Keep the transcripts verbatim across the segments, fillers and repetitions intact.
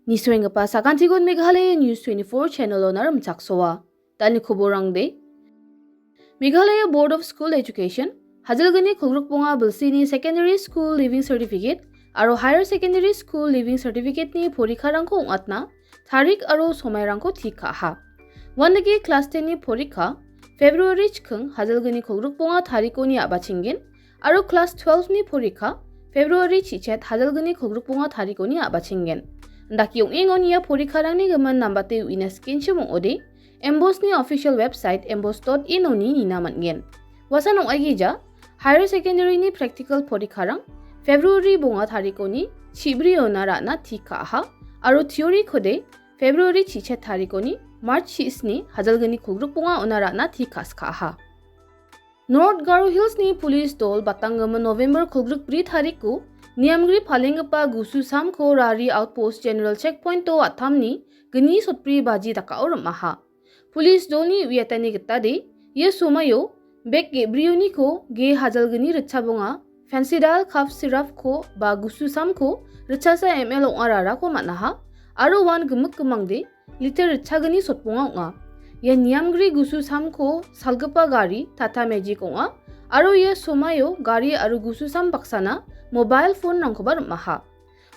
Nisoenggipa sakantikon Meghalaya News twenty-four channel-ona rimchaksoa. Dalni koborangde. Meghalaya Board of School Education, Hajalgni kolgrikbonga bilsini Secondary School Leaving Certificate aro Higher Secondary School Leaving Certificate-ni porikharangko ong·atna tarik aro somairangko tik ka·aha. Uandake class ten-ni porikha February chiking Hajalgni kolgrikbonga tarikoni a·bachenggen aro class twelve-ni porikha February chichet Hajalgni kolgrikbonga tarikoni a·bachenggen. Indake ong·engon ia porikharangni gimin nambate uina skenchim ong·ode, MBOSE-ni official website mbos dot in-oni nina man·gen. Uasan ong·aigija, Higher Secondary-ni practical porikharang February bonga tarikoni chibriona ra·na tik ka·aha aro theory-kode February chichet tarikoni March chisni Hajalgni kolgrikbonga ona ra·na tik ka·skaha. North Garo Hills-ni police dol batanggimin November kolgrikbri tariko Niamgri palenggipa Gusu Samko Rari Outpost General Checkpoint-o a·tamni gni sotbri baji dakao rim·aha. Police dolni uiatani gitade, ia somaio bek ge·brioniko ge Hajalgni ritchabonga, Fansidal cough syrup-ko ba Gusu Samko ritchasa M L ong·a rarako man·aha, aro uan gimik gimangde liter ritchagni sotbonga ong·a. Ia Niamgri Gusu Samko salgipa gari Tata Magic ong·a, aro ia somaio gari aro Gusu Sam baksana mobile phone-rangkoba rim·aha.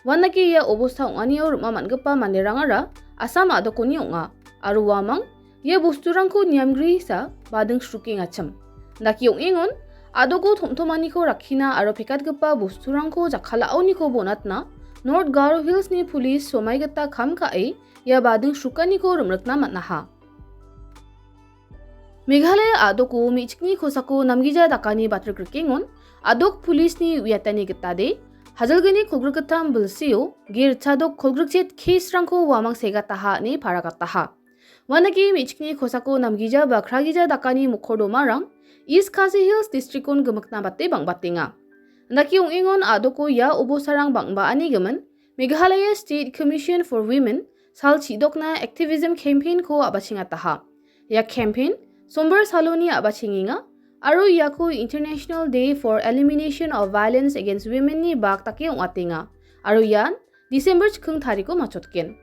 Uandake ia obosta ong·anio rim·a man·gipa manderangara Assam a·dokoni ong·a, aro uamang ia bosturangko Niamgri hisa bading srukengachim. Indake ong·engon a·doko tom·tomaniko rakkina aro pekatgipa bosturangko jakkala·oniko bonatna North Garo Hills-ni police somai gita kam ka·e ia bading srukaniko rim·rikna man·aha. Meghalaya a·doko me·chikni kosako namgija dakani batrik rikengon a·dok police-ni uiatani gitade, Hajalgni kolgrikgittam bilsio ge ritchadok kolgrikchet case-rangko uamang segataha ine paragataha. Uandake me·chikni kosako namgija ba kragija dakani mokordomarang East Khasi Hills district-on gimikna bate bang·batenga. Indake ong·engon a·doko ia obostarang bang·baani gimin Meghalaya State Commission for Women sal chi·dokna activism campaign-ko a·bachengataha. Ia campaign Sombar saloni a·bachengenga aro iako International Day for Elimination of Violence Against Women-ni bak dake ong·atenga aro ian December chiking tariko matchotgen.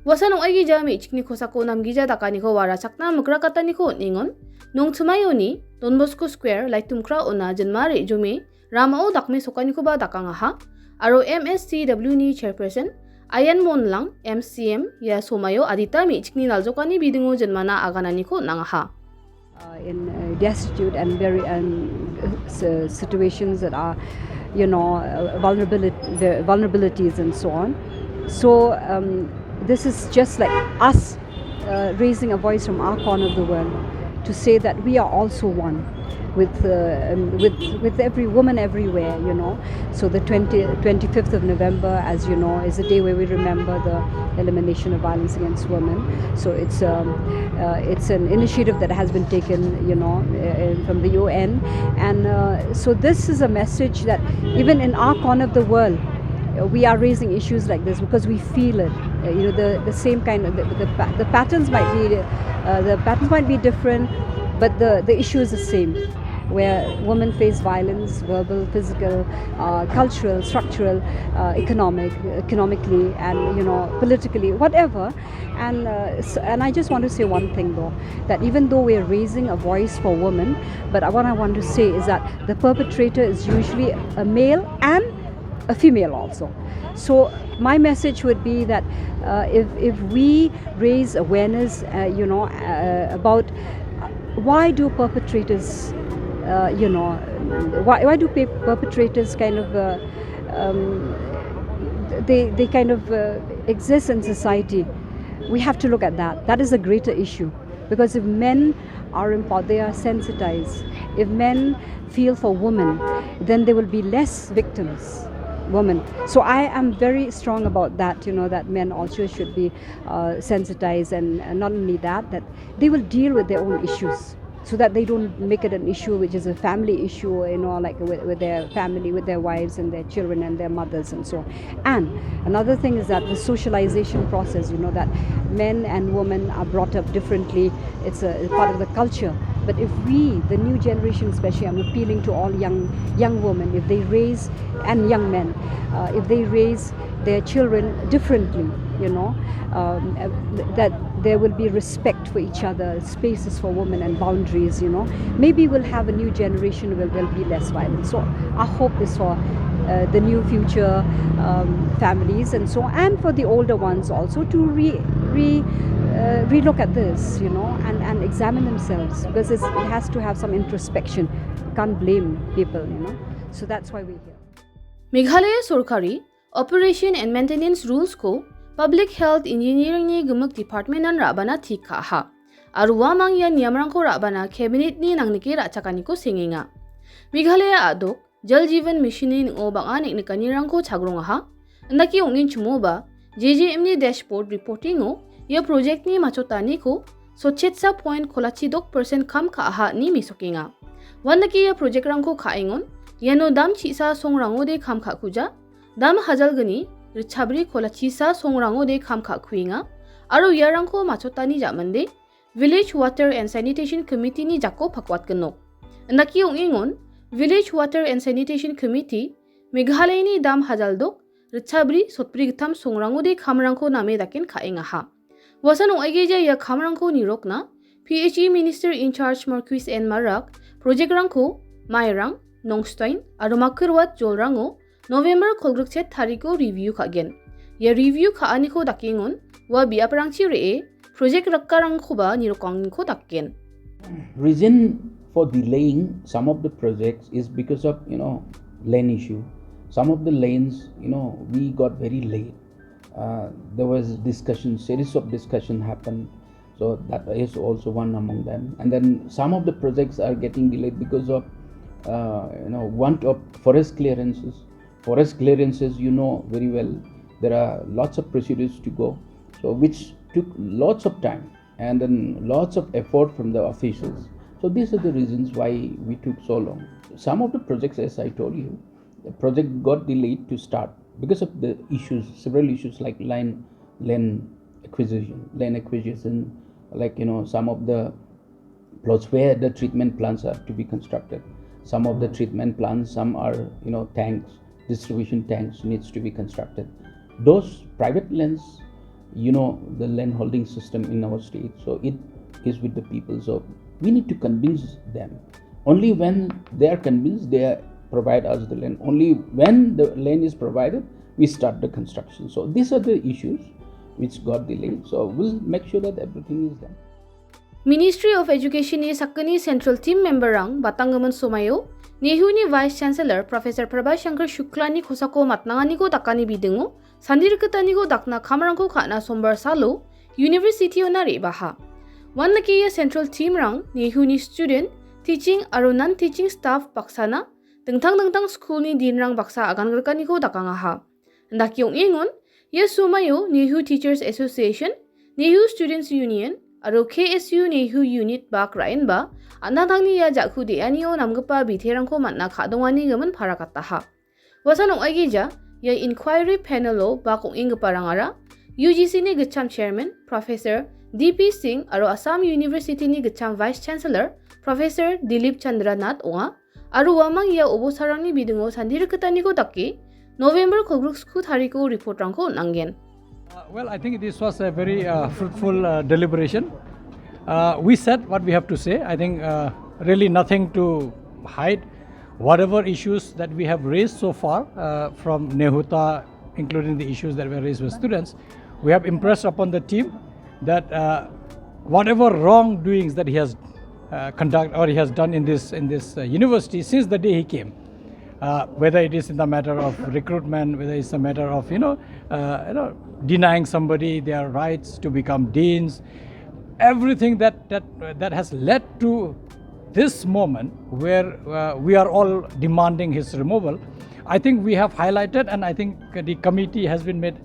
Uasan ong·aigija me·chikni kosako namgija dakaniko warachakna mikrakataniko on·engon, Nongchimaioni Don Bosco Square, Laitumkra ona jinma re·jome ramao dakmesokanikoba dakangaha, aro M S C W-ni chairperson Ayan Monlang, M C M, ia somaio adita me·chikni naljokani bidingo jinmana agananiko on·angaha. Uh, in, uh, destitute and very, um, s-, situations that are, you know, uh, vulnerabilit-, the vulnerabilities and so on. So, um, this is just like us, uh, raising a voice from our corner of the world to say that we are also one with, uh, um, with, with every woman everywhere, you know. So the twenty, twenty-fifth of November, as you know, is a day where we remember the elimination of violence against women. So it's, um, uh, it's an initiative that has been taken, you know, uh, from the U N. And, uh, so this is a message that even in our corner of the world, uh, we are raising issues like this because we feel it. Uh, you know, the, the same kind of, the, the pa-, the patterns might be, uh, the patterns might be different, but the, the issue is the same, where women face violence, verbal, physical, uh, cultural, structural, uh, economic, economically, and, you know, politically, whatever. And, uh, s-, and I just want to say one thing, though, that even though we are raising a voice for women, but what I want to say is that the perpetrator is usually a male and a female also. So my message would be that, uh, if, if we raise awareness, uh, you know, uh, about, uh, why do perpetrators, uh, you know, why, why do pe-, perpetrators kind of, uh, um, they, they kind of, uh, exist in society? We have to look at that. That is a greater issue. Because if men are empowered, they are sensitized, if men feel for women, then there will be less victims, women. So I am very strong about that, you know, that men also should be, uh, sensitized, and, and not only that, that they will deal with their own issues, so that they don't make it an issue which is a family issue, you know, like, with, with their family, with their wives and their children and their mothers and so on. And another thing is that the socialization process, you know, that men and women are brought up differently. It's a part of the culture. But if we, the new generation especially, I'm appealing to all young, young women, if they raise, and young men, uh, if they raise their children differently, you know, um, uh, that there will be respect for each other, spaces for women and boundaries, you know. Maybe we'll have a new generation where there'll be less violence. So our hope is for uh, the new future um, families and so, and for the older ones also to re, re, uh, relook at this, you know, and, and examine themselves, because it's, it has to have some introspection. Can't blame people, you know. So that's why we're here. Meghalaya sorkari Operation and Maintenance Rules-ko Public Health Engineering-ni gimik department-an ra·bana tik ka·aha. Aro uamang ia niamrangko ra·bana cabinet-ni nangnike ra·chakaniko sengenga. Meghalaya a·dok Jal Jeevan Mission-ni ning·o bang·a neng·nikanirangko chagrongaha. Indake ong·genchimoba, J J M-ni dashboard reporting-o ia project-ni machotaniko sotchetsa point kolachi dok percent kam ka·aha ine mesokenga. Uandake ia project-rangko ka·engon, iano dam chi·sa songrangode kam ka·kuja, dam hajalgni ritchabri kolachisa songrangode kam ka·kuenga, aro iarangko machotani ja·mande Village Water and Sanitation Committee-ni jako pakwatgenok. Indake ong·engon, Village Water and Sanitation Committee, Meghalayani dam hajaldok, ritchabri, sotbri gittam songrangode kamrangko name daken ka·engaha. Uasan ong·aigija ia kamrangko nirokna P H E Minister in charge Marcuise N Marak project-rangko Mairang, Nongstoin aro Makurwat jolrango November kolgrikchet tariko review ka·gen. Ia review ka·aniko dakengon ua biaprangchi re·e project rikgiparangkoba nirokanganiko daken. Reason for delaying some of the projects is because of, you know, land issue. Some of the lands, you know, we got very late. Uh, there was discussion, series of discussion happened. So that is also one among them. And then some of the projects are getting delayed because of, uh, you know, want of forest clearances. Forest clearances, you know very well, there are lots of procedures to go, so which took lots of time and then lots of effort from the officials. So these are the reasons why we took so long. Some of the projects, as I told you, the project got delayed to start because of the issues, several issues like land, land acquisition, land acquisition, like, you know, some of the plots where the treatment plants are to be constructed. Some of the treatment plants, some are, you know, tanks, distribution tanks needs to be constructed. Those private lands, you know, the land holding system in our state, so it is with the people. So we need to convince them. Only when they are convinced, they are, provide us the land. Only when the land is provided, we start the construction. So these are the issues which got delayed. So we'll make sure that everything is done. Ministry of Education-ni sakgni Central Team member-rang batanggimin somaio NEHU-ni Vice Chancellor Professor Prabhashankar Shukla-ni kosako matnanganiko dakani bidingo sandirikgitaniko dakna kamrangko ka·na sombar salo University-ona re·baha. Uandake ia Central Team-rang NEHU-ni student, teaching aro non-teaching staff baksana dingtang dingtang skulni dinrang baksa agangrikaniko dakangaha. Indake ong·engon, ia somaio NEHU Teachers Association, NEHU Students Union aro K S U NEHU Unit bak ra·enba an·tangtangni ia ja·ku de·anio namgipa biterangko man·a ka·dongani gimin parakataha. Uasan ong·aigija, ia inquiry panel-o bak ong·enggiparangara U G C-ni gitcham chairman Professor D P Singh aro Assam University-ni gitcham Vice Chancellor Professor Dilip Chandra Nath ong·a. Aro uamang ia obosarangni bidingo sandirikgitaniko dake November kolgriksku tariko report-rangko on·angen. Uh, well, I think this was a very, uh, fruitful, uh, deliberation. Uh, we said what we have to say. I think, uh, really nothing to hide. Whatever issues that we have raised so far, uh, from NEHUTA, including the issues that were raised with students, we have impressed upon the team that, uh, whatever wrongdoings that he has, uh, conduct or he has done in this, in this, uh, university since the day he came, uh, whether it is in the matter of recruitment, whether it's a matter of, you know, uh, you know, denying somebody their rights to become deans, everything that, that, that has led to this moment where, uh, we are all demanding his removal, I think we have highlighted, and I think the committee has been made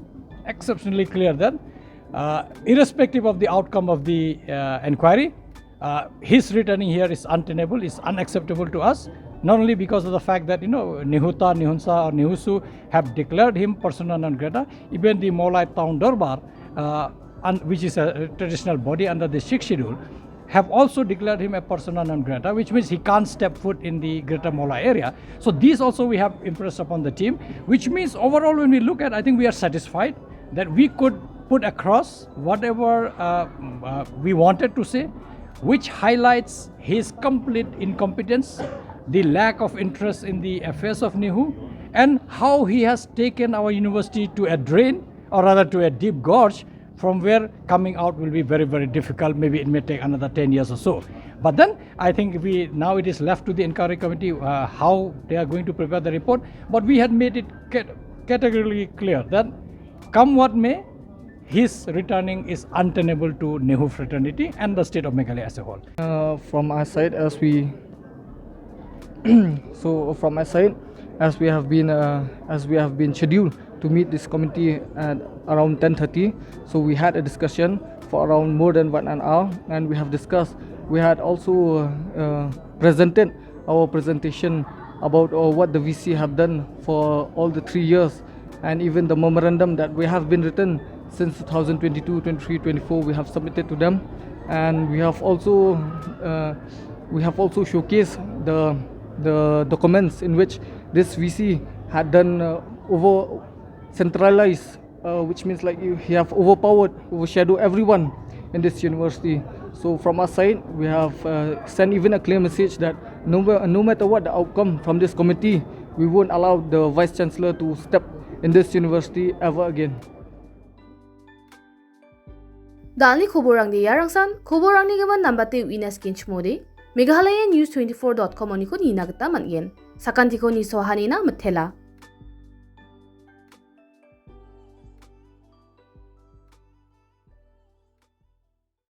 exceptionally clear that, uh, irrespective of the outcome of the, uh, inquiry, uh, his returning here is untenable, is unacceptable to us, not only because of the fact that, you know, NEHUTA, NEHUNSA or NEHUSU have declared him persona non grata, even the Mawlai Town Dorbar, uh, un-, which is a traditional body under the Sixth Schedule, have also declared him a persona non grata, which means he can't step foot in the Greater Mawla area. So these also we have impressed upon the team, which means overall when we look at, I think we are satisfied that we could put across whatever uh, uh, we wanted to say, which highlights his complete incompetence, the lack of interest in the affairs of NEHU, and how he has taken our university to a drain, or rather to a deep gorge, from where coming out will be very, very difficult. Maybe it may take another ten years or so. But then I think we now it is left to the inquiry committee uh, how they are going to prepare the report. But we had made it cat- categorically clear that come what may, his returning is untenable to NEHU fraternity and the state of Meghalaya as a whole. Uh, from our side, as we so from our side, as we have been uh, as we have been scheduled to meet this committee at around ten thirty, so we had a discussion for around more than one an hour, and we have discussed. We had also uh, presented our presentation about uh, what the V C have done for all the three years, and even the memorandum that we have been written since two thousand twenty-two, twenty-three, twenty-four, we have submitted to them, and we have also uh, we have also showcased the the documents in which this V C had done uh, over centralized, uh, which means like you, he have overpowered, overshadowed everyone in this university. So from our side, we have uh, sent even a clear message that no, ma- no matter what the outcome from this committee, we won't allow the vice chancellor to step in this university ever again. Dalni koborangde iarangsan, koborangni gimin nambate uina skenchimode, Meghalaya News twenty-four dot com oniko nina gita man·gen. Sakantiko nisoahanina mitela.